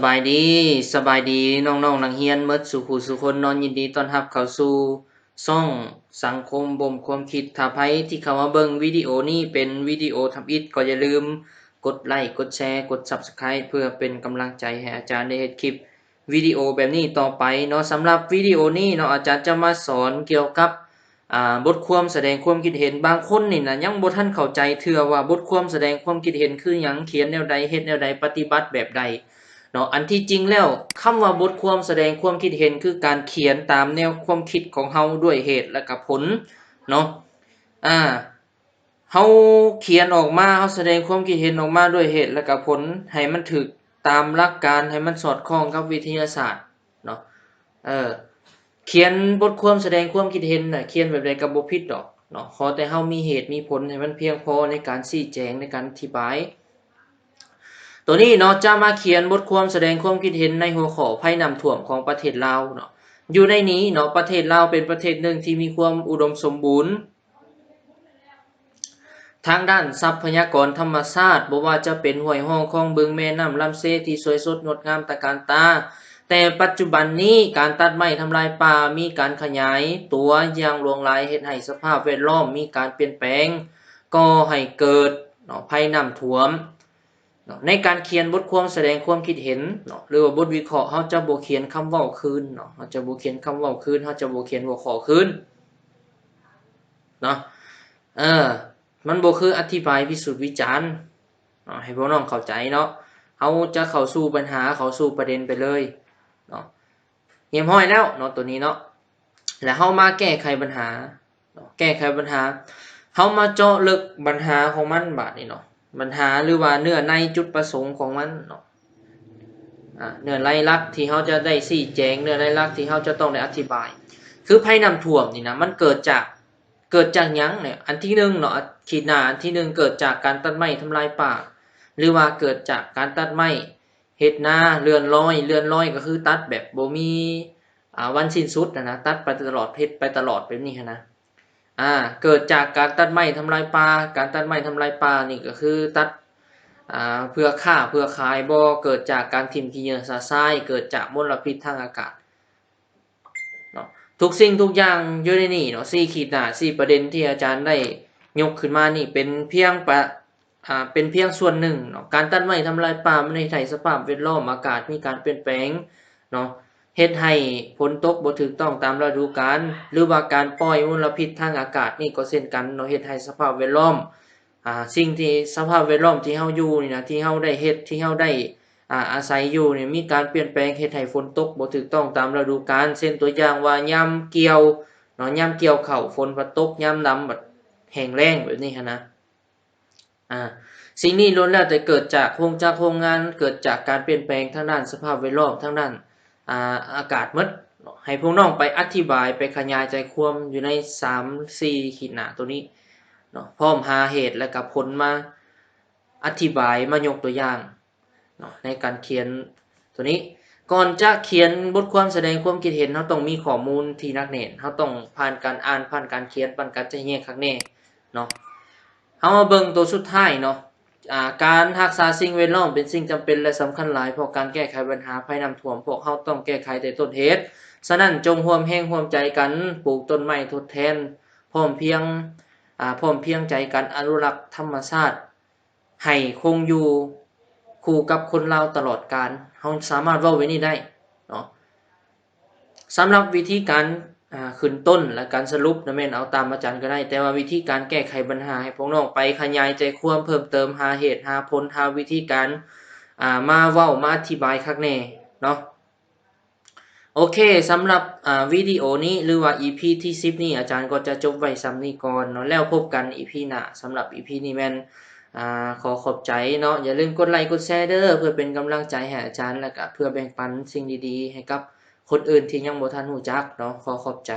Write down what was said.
ບາຍດີ, ສະບາຍດີນ້ອງໆນັກຮຽນໝົດສູ່ຜູ້ສູ່ຄົນເນາະ, ຍິນດີຕ້ອນຮັບເຂົ້າສູ່ຊ່ອງສັງຄົມບົ່ມຄວາມຄິດ. ຖ້າໃຜທີ່ເຂົ້າມາເບິ່ງວິດີໂອນີ້ເປັນວິດີໂອທຳອິດ ກໍຢ່າລືມກົດໄລ, ກົດແຊ, ກົດ Subscribe ເພື່ອເປັນກຳລັງໃຈໃຫ້ອາຈານໄດ້ເຮັດຄລິບ ວິດີໂອແບບນີ້ຕໍ່ໄປເນາະ. ສຳລັບວິດີໂອນີ້ເນາະ ອາຈານຈະມາສອນກ່ຽວກັບ ອ່າ ບົດຄວາມສະແດງຄວາມຄິດເຫັນ. ບາງຄົນນີ້ນະ ຍັງບໍ່ທັນເຂົ້າໃຈເທື່ອວ່າບົດຄວາມສະແດງຄວາມຄິດເຫັນຄືຫຍັງ, ຂຽນແນວໃດ, ເຮັດແນວໃດ, ປະຕິບັດແບບໃດເນາະ. ອັນທີ່ຈິງແລ້ວ ຄຳວ່າບົດຄວາມສະແດງຄວາມຄິດເຫັນ ຄືການຂຽນຕາມແນວຄວາມຄິດຂອງເຮົາດ້ວຍເຫດ ແລະ ກະຜົນເນາະ. ອ່າ ເຮົາຂຽນອອກມາ, ເຮົາສະແດງຄວາມຄິດເຫັນອອກມາດ້ວຍເຫດ ແລະ ກະຜົນ ໃຫ້ມັນຖືກຕາມຫຼັກການ, ໃຫ້ມັນສອດຄ່ອງກັບວິທະຍາສາດເນາະ. ເອີ ຂຽນບົດຄວາມສະແດງຄວາມຄິດເຫັນນະ ຂຽນແບບໃດກໍບໍ່ຜິດດອກເນາະ, ຂໍແຕ່ເຮົາມີເຫດມີຜົນໃຫ້ມັນພຽງພໍໃນການຊີ້ແຈງ, ໃນການອະທິບາຍ. ໂຕນີ້ເນາະ ຈະມາຂຽນບົດຄວາມສະແດງຄວາມຄິດເຫັນໃນຫົວຂໍ້ໄພນ້ຳຖ້ວມຂອງປະເທດລາວເນາະ. ຢູ່ໃນນີ້ເນາະ ປະເທດລາວເປັນປະເທດໜຶ່ງທີ່ມີຄວາມອຸດົມສົມບູນ ທາງດ້ານຊັບພະຍາກອນທຳມະຊາດ, ບໍ່ວ່າຈະເປັນຫ້ວຍຮ່ອງ, ຄອງບຶງ, ແມ່ນ້ຳລຳເຊທີ່ສວຍສົດງົດງາມຕະການຕາ, ແຕ່ປັດຈຸບັນນີ້ການຕັດໄມ້ທຳລາຍປ່າມີການຂະຫຍາຍຕົວຢ່າງຫຼວງຫຼາຍ, ເຮັດໃຫ້ສະພາບແວດລ້ອມມີການປ່ຽນແປງ, ກໍ່ໃຫ້ເກີດເນາະ ໄພນ້ຳຖ້ວມເນາະ. ໃນການຂຽນບົດຄວາມສະແດງຄວາມຄິດເຫັນເນາະ ຫຼືວ່າບົດວິເຄາະ, ເຮົາຈະບໍ່ຂຽນຄຳເວົ້າຄືນເນາະ, ເຮົາຈະບໍ່ຂຽນຄຳເວົ້າຄືນ, ເຮົາຈະບໍ່ຂຽນຫົວຂໍ້ຄືນເນາະ. ເອີ ມັນບໍ່ຄືອະທິບາຍພິສູດວິຈານເນາະ ໃຫ້ພວກນ້ອງເຂົ້າໃຈເນາະ. ເຮົາຈະເຂົ້າສູ່ບັນຫາ, ເຂົ້າສູ່ປະເດັນໄປເລີຍເນາະ. ຮຽບຮ້ອຍແລ້ວເນາະ ໂຕນີ້ເນາະ, ແລ້ວເຮົາມາແກ້ໄຂບັນຫາເນາະ, ແກ້ໄຂບັນຫາ, ເຮົາມາເຈາະເລິກບັນຫາຂອງມັນບາດນີ້ເນາະ. ບັນຫາ ຫຼືວ່າເນື້ອໃນຈຸດປະສົງຂອງມັນເນາະ, ອາ ເນື້ອໃນຫຼັກທີ່ເຮົາຈະໄດ້ຊີ້ແຈງ, ເນື້ອໃນຫຼັກທີ່ເຮົາຈະຕ້ອງໄດ້ອະທິບາຍ ຄືໄພນ້ຳຖ້ວມນີ້ນະ ມັນເກີດຈາກ ເກີດຈາກຫຍັງເນຍ? ອັນທີໜຶ່ງເນາະ ຂີດໜ້າ ອັນທີໜຶ່ງ ເກີດຈາກການຕັດໄມ້ທຳລາຍປ່າ ຫຼືວ່າເກີດຈາກການຕັດໄມ້ເຮັດນາເລື່ອນລອຍ. ເລື່ອນລອຍກໍຄືຕັດແບບບໍ່ມີ ອ່າ ວັນສິ້ນສຸດນະນະ, ຕັດໄປຕະຫຼອດ, ເຮັດໄປຕະຫຼອດແບບນີ້ຫັ້ນນະ. ອ່າ ເກີດຈາກການຕັດໄມ້ທຳລາຍປ່າ, ການຕັດໄມ້ທຳລາຍປ່ານີ້ກໍຄືຕັດ ອ່າ ເພື່ອຄ້າເພື່ອຂາຍບໍ, ເກີດຈາກການຖິ້ມຂີ້ເຫຍື້ອຊະຊາຍ, ເກີດຈາກມົນລະພິດທາງອາກາດ ເນາະ. ທຸກສິ່ງທຸກຢ່າງຢູ່ໃນນີ້ເນາະ, ສີ່ຂີດໜ້າ ສີ່ປະເດັນທີ່ອາຈານໄດ້ຍົກຂຶ້ນມານີ້ ເປັນພຽງປະ ອ່າ ເປັນພຽງສ່ວນໜຶ່ງເນາະ. ການຕັດໄມ້ທຳລາຍປ່າ ມັນເຮັດໃຫ້ສະພາບແວດລ້ອມອາກາດມີການປ່ຽນແປງເນາະ, ເຮັດໃຫ້ຝົນຕົກບໍ່ຖືກຕ້ອງຕາມລະດູການ ຫຼືວ່າການປ່ອຍມົນລະພິດທາງອາກາດນີ້ກໍເຊັ່ນກັນເນາະ, ເຮັດໃຫ້ສະພາບແວດລ້ອມ ອ່າ ສິ່ງທີ່ ສະພາບແວດລ້ອມທີ່ເຮົາຢູ່ນີ້ນະ ທີ່ເຮົາໄດ້ເຮັດ ທີ່ເຮົາໄດ້ ອ່າ ອາໄສຢູ່ນີ້ ມີການປ່ຽນແປງ ເຮັດໃຫ້ຝົນຕົກບໍ່ຖືກຕ້ອງຕາມລະດູການ. ເຊັ່ນຕົວຢ່າງວ່າຍາມກ່ຽວເນາະ, ຍາມກ່ຽວເຂົ້າ ຝົນພັດຕົກ, ຍາມນຳບັດແຫ້ງແລ້ງແບບນີ້ຫັ້ນນະ. ອ່າ ສິ່ງນີ້ລ້ວນແລ້ວແຕ່ເກີດຈາກໂຮງຈັກໂຮງງານ, ເກີດຈາກການປ່ຽນແປງທາງດ້ານສະພາບແວດລ້ອມ, ທາງດ້ານ ອ່າ ອາກາດໝົດເນາະ. ໃຫ້ພວກນ້ອງໄປອະທິບາຍ ໄປຂະຫຍາຍໃຈຄວາມຢູ່ໃນສາມສີ່ຂີດໜ້າໂຕນີ້ເນາະ, ພ້ອມຫາເຫດ ແລະ ກະຜົນມາອະທິບາຍ, ມາຍົກຕົວຢ່າງເນາະ ໃນການຂຽນໂຕນີ້. ກ່ອນຈະຂຽນບົດຄວາມສະແດງຄວາມຄິດເຫັນ, ເຮົາຕ້ອງມີຂໍ້ມູນທີ່ໜັກແໜ້ນ, ເຮົາຕ້ອງຜ່ານການອ່ານ, ຜ່ານການຂຽນ, ຜ່ານການຈະແຍກຄັກແນ່ເນາະ. ເຮົາມາເບິ່ງໂຕສຸດທ້າຍເນາະ. ອ່າ ການຮັກສາສິ່ງແວດລ້ອມເປັນສິ່ງຈຳເປັນ ແລະ ສຳຄັນຫຼາຍ ເພາະການແກ້ໄຂບັນຫາໄພນ້ຳຖ້ວມ ພວກເຮົາຕ້ອງແກ້ໄຂແຕ່ຕົ້ນເຫດ. ສະນັ້ນ ຈົ່ງຮ່ວມແຮງຮ່ວມໃຈກັນປູກຕົ້ນໄມ້ທົດແທນ, ພ້ອມພຽງ ອ່າ ພ້ອມພຽງໃຈກັນອະນຸລັກທຳມະຊາດໃຫ້ຄົງຢູ່ຄູ່ກັບຄົນລາວຕະຫຼອດການ. ເຮົາສາມາດເວົ້າແບບນີ້ໄດ້ເນາະ. ສຳລັບວິທີການ ອ່າ ຂຶ້ນຕົ້ນ ແລະ ການສະຫຼຸບນະ ແມ່ນເອົາຕາມອາຈານກໍໄດ້, ແຕ່ວ່າວິທີການແກ້ໄຂບັນຫາ ໃຫ້ພວກນ້ອງໄປຂະຫຍາຍໃຈຄວາມເພີ່ມເຕີມ, ຫາເຫດຫາຜົນ, ຫາວິທີການ ອ່າ ມາເວົ້າ ມາອະທິບາຍຄັກແນ່ເນາະ. ໂອເຄ, ສຳລັບ ອ່າ ວິດີໂອນີ້ ຫຼືວ່າ ອີພີທີສິບນີ້ ອາຈານກໍຈະຈົບໄວ້ສ່ຳນີ້ກ່ອນເນາະ, ແລ້ວພົບກັນ ອີພີໜ້າ. ສຳລັບ ອີພີນີ້ແມ່ນ ອ່າ ຂໍຂອບໃຈເນາະ, ຢ່າລືມກົດໄລກົດແຊເດີ ເພື່ອເປັນກຳລັງໃຈໃຫ້ອາຈານ ແລະ ກະເພື່ອແບ່ງປັນສິ່ງດີໆໃຫ້ກັບ ຄົນອື່ນທີ່ຍັງບໍ່ທັນຮູ້ຈັກເນາະ. ຂໍຂອບໃຈ.